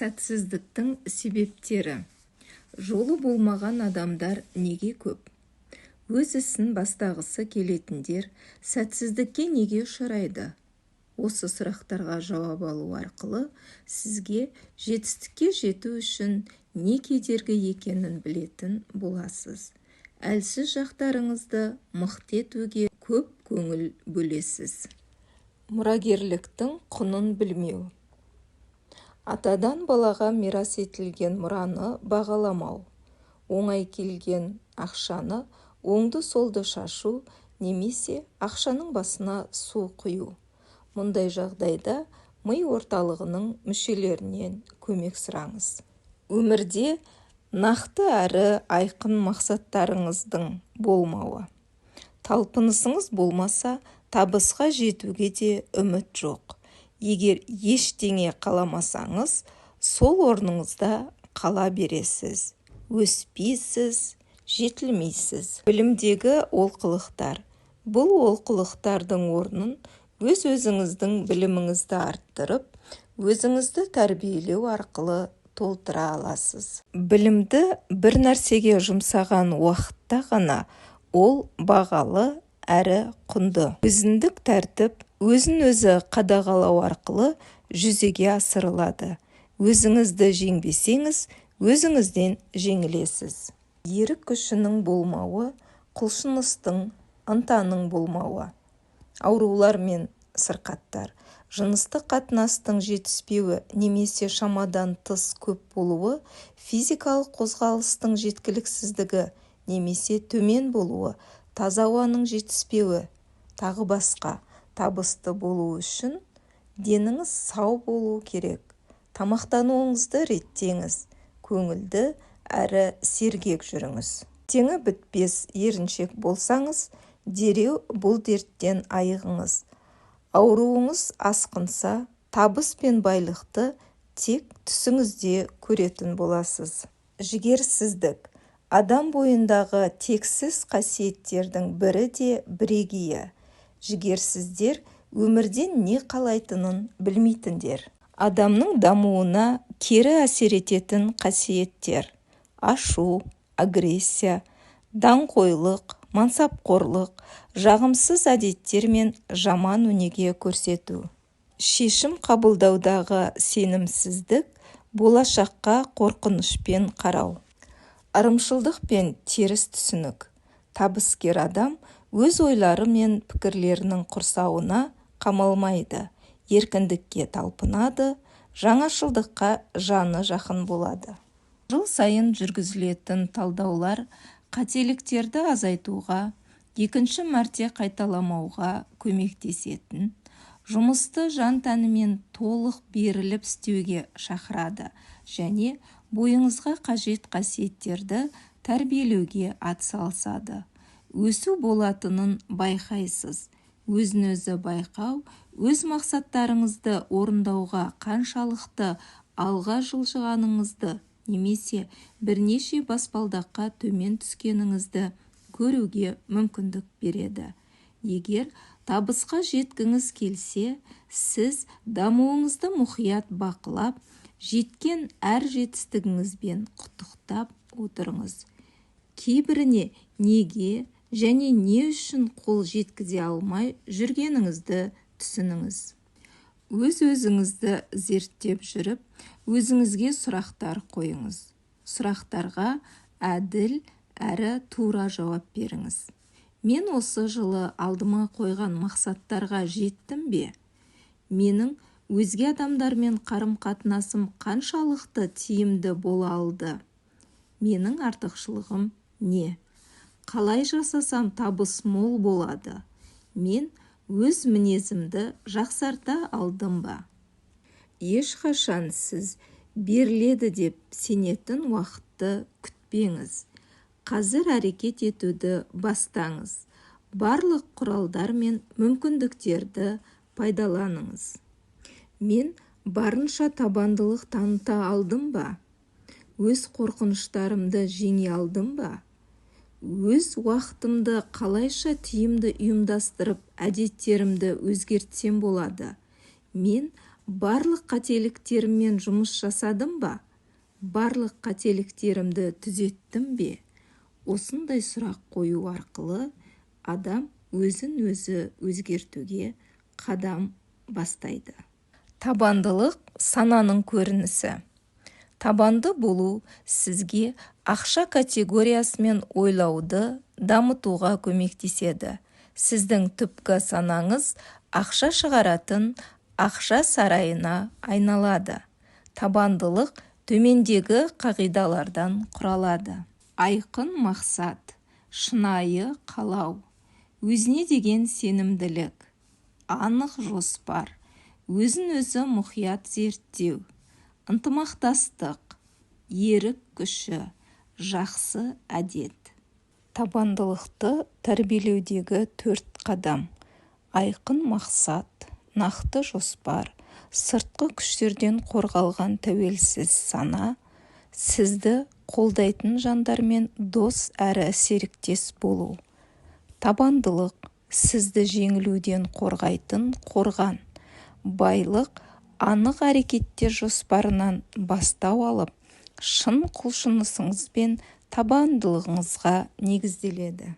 Сәтсіздіктің себептері. Жолы болмаған адамдар неге көп? Өз ісін бастағысы келетіндер сәтсіздікке неге ұшырайды? Осы сұрақтарға жауап алу арқылы сізге жетістікке жету үшін не кедергі екенін білетін боласыз. Әлсіз жақтарыңызды мықты етуге көп көңіл бөлесіз. Мұрагерліктің құнын білмеу. Атадан балаға мирас етілген мұраны бағаламау. Оңай келген ақшаны оңды-солды шашу немесе ақшаның басына су құю. Мұндай жағдайда ми орталығының мүшелерінен көмек сұраңыз. Өмірде нақты әрі айқын мақсаттарыңыздың болмауы. Талпынысыңыз болмаса, табысқа жетуге де үміт жоқ. Егер ештеңе қаламасаңыз, сол орныңызда қала бересіз. Өспейсіз, жетілмейсіз. Білімдегі олқылықтар. Бұл олқылықтардың орнын өз-өзіңіздің біліміңізді арттырып, өзіңізді тәрбиелеу арқылы толтыра аласыз. Білімді бір нәрсеге жұмсаған уақытта ғана ол бағалы әрі құнды. Өзіндік тәртіп өзін-өзі қадағалау арқылы жүзеге асырылады. Өзіңізді жеңбесеңіз, өзіңізден жеңілесіз. Ерік күшінің болмауы, құлшыныстың, ынтаның болмауы. Аурулар мен сырқаттар, жыныстық қатынастың жетіспеуі немесе шамадан тыс көп болуы, физикалық қозғалыстың жеткіліксіздігі немесе төмен болуы, таза ауаның жетіспеуі, тағы басқа. Табысты болу үшін деніңіз сау болу керек. Тамақтануыңызды реттеңіз, көңілді әрі сергек жүріңіз. Теңі бітпес еріншек болсаңыз, дереу бұл дерттен айығыңыз. Ауруыңыз асқынса, табыс пен байлықты тек түсіңізде көретін боласыз. Жігерсіздік адам бойындағы тексіз қасиеттердің бірі де бірегейі. Жігерсіздер өмірден не қалайтынын білмейтіндер. Адамның дамуына кері әсер ететін қасиеттер: ашу, агрессия, даңғойлық, мансапқорлық, жағымсыз әдеттер мен жаман өнеге көрсету. Шешім қабылдаудағы сенімсіздік, болашаққа қорқынышпен қарау. Ырымшылдық пен теріс түсінік. Табыскер адам өз ойлары мен пікірлерінің құрсауына қамалмайды, еркіндікке талпынады, жаңашылдыққа жаны жақын болады. Жыл сайын жүргізілетін талдаулар қателіктерді азайтуға, екінші мәрте қайталамауға көмектесетін, жұмысты жан-тәнімен толық беріліп істеуге шақырады және бойыңызға қажет қасиеттерді тәрбиелеуге атсалысады. Өсу болатынын байқайсыз. Өзін-өзі байқау, өз мақсаттарыңызды орындауға қаншалықты алға жылжығаныңызды немесе бірнеше баспалдаққа төмен түскеніңізді көруге мүмкіндік береді. Егер табысқа жеткіңіз келсе, сіз дамуыңызды мұқият бақылап, жеткен әр жетістігіңізбен құттықтап отырыңыз. Кейбіріне неге және не үшін қол жеткізе алмай жүргеніңізді түсініңіз. Өз-өзіңізді зерттеп жүріп, өзіңізге сұрақтар қойыңыз. Сұрақтарға әділ әрі тура жауап беріңіз. Мен осы жылы алдыма қойған мақсаттарға жеттім бе? Менің өзге адамдармен қарым-қатынасым қаншалықты тиімді бола алды? Менің артықшылығым не? Қалай жасасам табыс мол болады? Мен өз мінезімді жақсарта алдым ба? Ешқашан сіз беріледі деп сенетін уақытты күтпеңіз. Қазір әрекет етуді бастаңыз. Барлық құралдар мен мүмкіндіктерді пайдаланыңыз. Мен барынша табандылық таныта алдым ба? Өз қорқыныштарымды жеңе алдым ба? Өз уақытымды қалайша тиімді ұйымдастырып, әдеттерімді өзгертсем болады? Мен Барлық қателіктеріммен жұмыс жасадым ба? Барлық қателіктерімді түзеттім бе? Осындай сұрақ қою арқылы адам өзін-өзі өзгертуге қадам бастайды. Табандылық – сананың көрінісі. Табанды болу сізге ақша категориясымен ойлауды дамытуға көмектеседі. Сіздің түпкі санаңыз ақша шығаратын ақша сарайына айналады. Табандылық төмендегі қағидалардан құралады: айқын мақсат, шынайы қалау, өзіне деген сенімділік, анық жоспар, өзін-өзі мұқият зерттеу, ынтымақтастық, ерік күші, жақсы әдет. Табандылықты тәрбиелеудегі төрт қадам: айқын мақсат, нақты жоспар, сыртқы күштерден қорғалған тәуелсіз сана, сізді қолдайтын жандармен дос әрі серіктес болу. Табандылық – сізді жеңілуден қорғайтын қорған. Байлық анық әрекеттер жоспарынан бастау алып, шын құлшынысыңыз бен табандылығыңызға негізделеді.